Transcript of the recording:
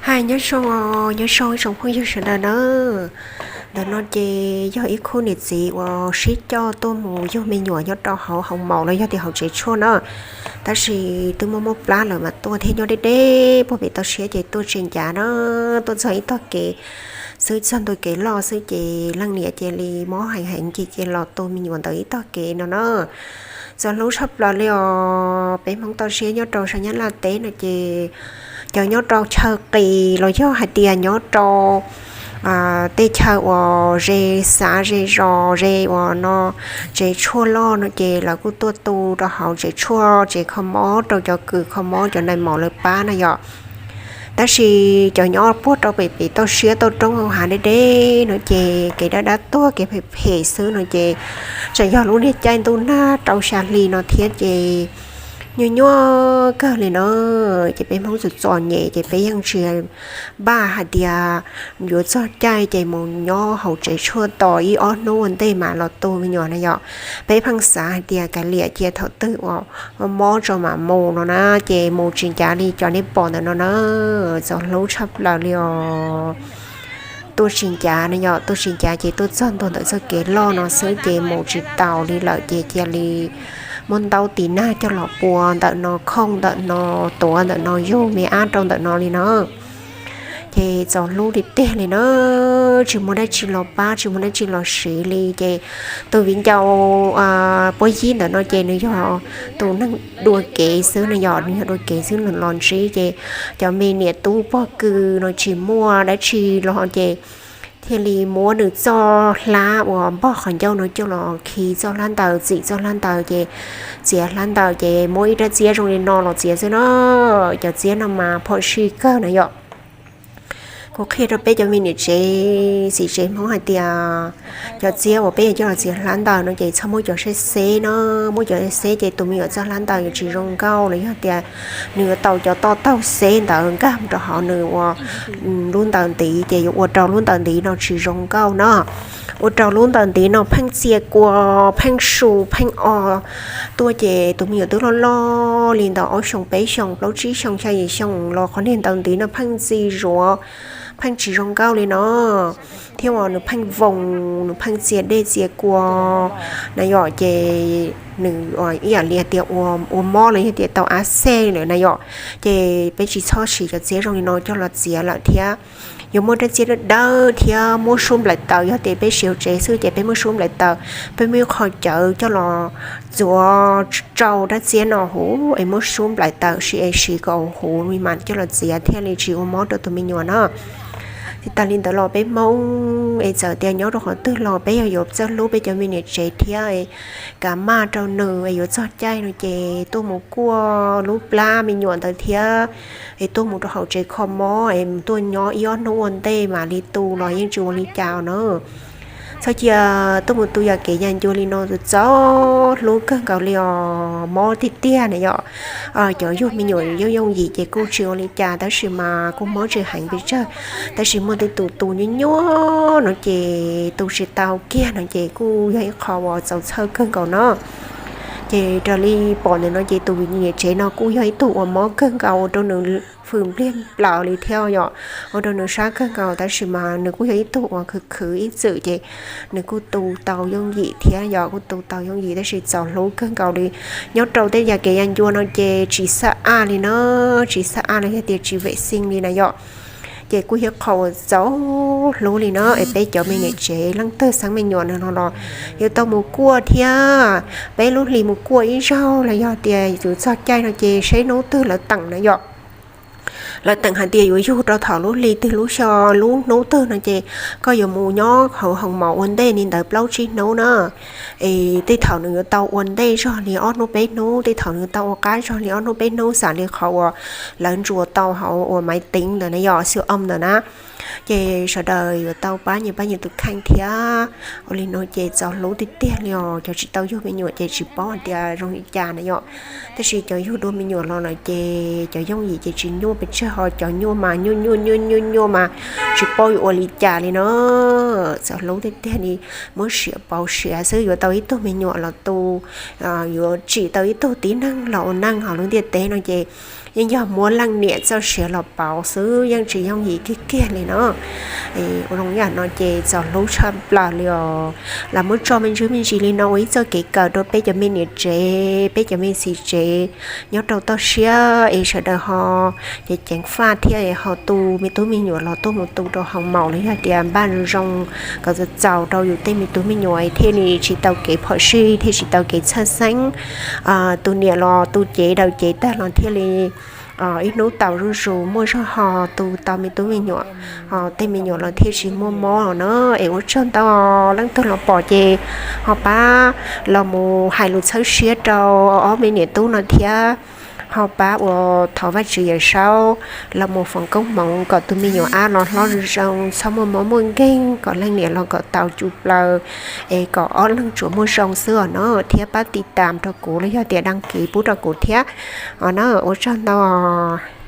Hais nyob zoo, nyob zoo ib tsoom phooj ywg sawv daws na. Ntawm no ces yog ib khub niam txiv uas sib coj tuaj mus yug me nyuam nyob rau hauv hoos maum los yog tias hauv tsev tshuaj na. Tab sis twb muaj muaj plab lawm mas tuaj thiab nyob deb deb puag pem toj siab ces tuaj tsis ncav na. Tuaj txog ib tog kev xwb, txog ntua kev loj xwb ces leej niam cia li mob heev heev ces cia los tu me nyuam ntawm ib tog kev no na. Txaus hlub tshaj plaws li os. Peb Hmoob toj siab nyob rau sab Nyab Laj teb no ces cov nyob rau chaw qis los yog hais tias nyob rau tej chaw uas ze xav ze zos ze uas no tsev tshuaj loj no ces lawv kuj tuaj tu rau hauv tsev tshuaj tsev kho mob rau cov kws kho mob cov nais maum lawv pab na yom. Tab sis cov nyob puag rau pem pem toj siab toj roob hauv hav deb deb no ces kev dab dab tuag kev phem phem xwb no ces tseem yog lub niag caij ntuj nag rau xya hli no thiab ces nyuaj nyuaj kawg li na. Ces peb Hmoob txom txom nyem ces peb yeej tsis npaj hais tias yuav txog caij ces mus nyob hauv tsev tshuaj tos ib ob hnub ua ntej mam los tu me nyuam na yom. Peb pheej xav hais tias kav liam cia thaum twg uas mob tso mam mus no na, ces mus tsis ncav li cov nej pom ntawm no na. Txaus hlub tshaj plaws li os. Tuaj tsis ncav na yom, tuaj tsis ncav ces tuaj txog ntua ntawm txoj kev loj no xwb ces mus tsis taus li lawm ces cia li muab ntaub tiv nag coj los pua ntawm no, khooj ntawm no, tuav ntawm no, yug me ab rau ntawm no li no. Ces txaus hlub tiag tiag li na, tsis muaj dab tsi los pab, tsis muaj dab tsi los siv li ces tus viv ncaus puab yib ntawm no ces nws yog tus neeg dua kev xwb no yom, nws yog dua kev xwb nws los ntsib ces cov me niam tub pog kws no tsis muaj dab tsi los ces thiaj li muab nws txoj hlab uas npog qhov ncauj no coj los khi txoj hlab ntaws, txim txoj hlab ntaws ces txiav hlab ntaws ces muab ib rab txiab zoo li no los txiav xwb na. Cov txiab no mas phom sij kawg na yom. Kuv qhia rau peb cov me niam tsev txiv tsev Hmoob hais tias cov txiab uas peb yuav coj los txiav hlab ntaws no ces txhob muab cov seb xeb no, muab cov seb xeb ces tus me nyuam txoj hlab ntaws yuav tsis zoo nkauj los yog tias nws yuav tau cov toj taug xeb ntawd nkag mus rau hauv nws uas lub ntaws ntiv ces yuav ua rau lub ntaws ntiv no tsis zoo nkauj no. Ua rau lub ntaws ntiv no pheej txia kua, pheej su, pheej o tuaj ces tus me nyuam twb loj loj li ntawm ob xyoos peb xyoos plaub tsib xyoos xya yim xyoo los qhov niag ntaws ntiv no pheej ntxi zuav, pheej tsis zoo nkauj li no. Thiab uas nws pheej voos, nws pheej txia dej txia kua na yom, ces nws ib yam li tias ua mob los yog tias tau av xej lawm na yom. Ces peb tsis txhob siv cov txiab zoo li no coj los txiav lawm thiab. Yuav muaj rab txiab dawb dawb thiab muab sub nplaim taws, yog tias peb siv hauv tsev xwb ces peb muab sub nplaim taws, peb muab ib qho cawv coj los txuav tsau rab txiab no huv es muab sub nplaim taws siv es siv kom huv mas coj los txiav thiaj li tsis ua mob rau tus me nyuam na. Tsis tas li ntawd los peb Hmoob es txawm tias nyob rau qhov twg los peb yog yuav txawj hlub peb cov me niam tsev thiab, kav maj rau nws es yuav txog caij no ces tuaj mus kuaj lub plab me nyuam ntawd thiab, es tuaj mus rau hauv tsev kho mob es tuaj nyob ib ob hnub ua ntej mam li tu los yeej tsis ua li cas na. Txhob cia tuaj mus tu yam kev yam ncua li no, txaus hlub kawg nkaus li os, mob tiag tiag na yom. Cov yug me nyuam yooj yooj yim ces kuj tsis ua li cas tab sis mas kuj mob tsis heev pes tsawg, tab sis muaj tej tus tu nyuaj nyuaj no ces tu tsis tau kiag no ces kuj yog ib qho uas txaus txhawj kawg nkaus no. Ces raws li pom ntawm no ces tus niam tsev no kuj yog ib tug uas mob kawg nkaus ua rau nws hwm npliag plaws li thiab yom, ua rau nws sab kawg nkaus tab sis mas nws kuj yog ib tug uas khwv khwv ib txwm ces nws kuj tu tau yooj yim thiab yom, kuj tu tau yooj yim tab sis txaus hlub kawg nkaus li. Nyob rau tej yam kev yam ncua no ces tsis xab aj li na, tsis xab aj los yog tias tsis vem xees li na yom. Ces kuj yog qhov uas txaus hlub li na es peb cov me niam tsev leej twg xeeb me nyuam no los yuav tau mus kuaj thiab, peb lub hli mus kuaj ib zaug los yog tias yuav txog caij no ces seb hnub twg lawv teem na yom. Lawv teem hais tias yuav yug rau thaum lub hli twg lub xyoo lub hnub twg no ces koj yuav mus nyob hauv hoos maum ua ntej li ntawd plaub tsib hnub na. Es tej thaum nws yuav tau ua ntej zog li ob hnub peb hnub, tej thaum nws yuav tau ua qab zog li ob hnub peb hnub xam li qhov uas lawv ntsuas tau hauv uas maiv teev ntawd na yom, xu om ntawd na. Ces sawv daws yuav tau pab nyias pab nyias tus kheej thiab. Ua li no ces txaus hlub tiag tiag li os, cov tsis tau yug me nyuam ces tsis paub hais tias zoo li cas na yom. Tab sis cov yug dua me nyuam los lawm ces cov yooj yim ces tsis nyuaj pes tsawg, ho cov nyuaj mas nyuaj nyuaj nyuaj nyuaj nyuaj mas tsis paub yuav ua li cas li no. Txaus hlub tiag tiag li, muab siav pauv siav xwb yuav tau ib tug me nyuam los tu, yuav tsim tau ib tug tib neeg los ua neej hauv lub ntiaj teb no ces yeej yog muab leej niam txoj sia los pauv xwb, yeej tsis yooj yim kiag kiag li no. Ua zoo yam no ces txaus hlub tshaj plaws li os. Los muab tso me ntsis me ntsis li no ua ib txoj kev kawm rau peb cov me niam tsev, peb cov me txiv tsev nyob rau toj siab es sawv daws ho ceev ceev faj thiab ho tu me tub me nyuam los tuaj mus tu rau hoo maum los yog tias npaj zoo zoo kom txaus txaus rau yus tej me tub me nyuam thiaj li tsis tau kev phom sij thiaj tsis tau kev txhawj xeeb. Tus niam los tu cev daws cev tag los thiaj li ib hnub tau zuj zus muaj zog ho tu tau me tub me nyuam, ho tej me nyuam los thiaj tsis muaj mob no. Es ua tsaug ntau, leej twg los pom ces ho pab los mus hais lus txhawb siab rau ob me niam tub no thiab. Ho pab ua thov Vajtswv Yawm Saub los mus foom koob hmoov kom tus me nyuam ab los hlob zoo zoo, txhob muaj mob muaj nkeeg, kom leej niam los kom tau cus plaws, es kom ob leeg tsuas muaj zoo xwb os no. Thiab pab tiv tam rau kuv los yog tias đăng ký pub rau kuv thiab os na. Ua tsaug ntau os.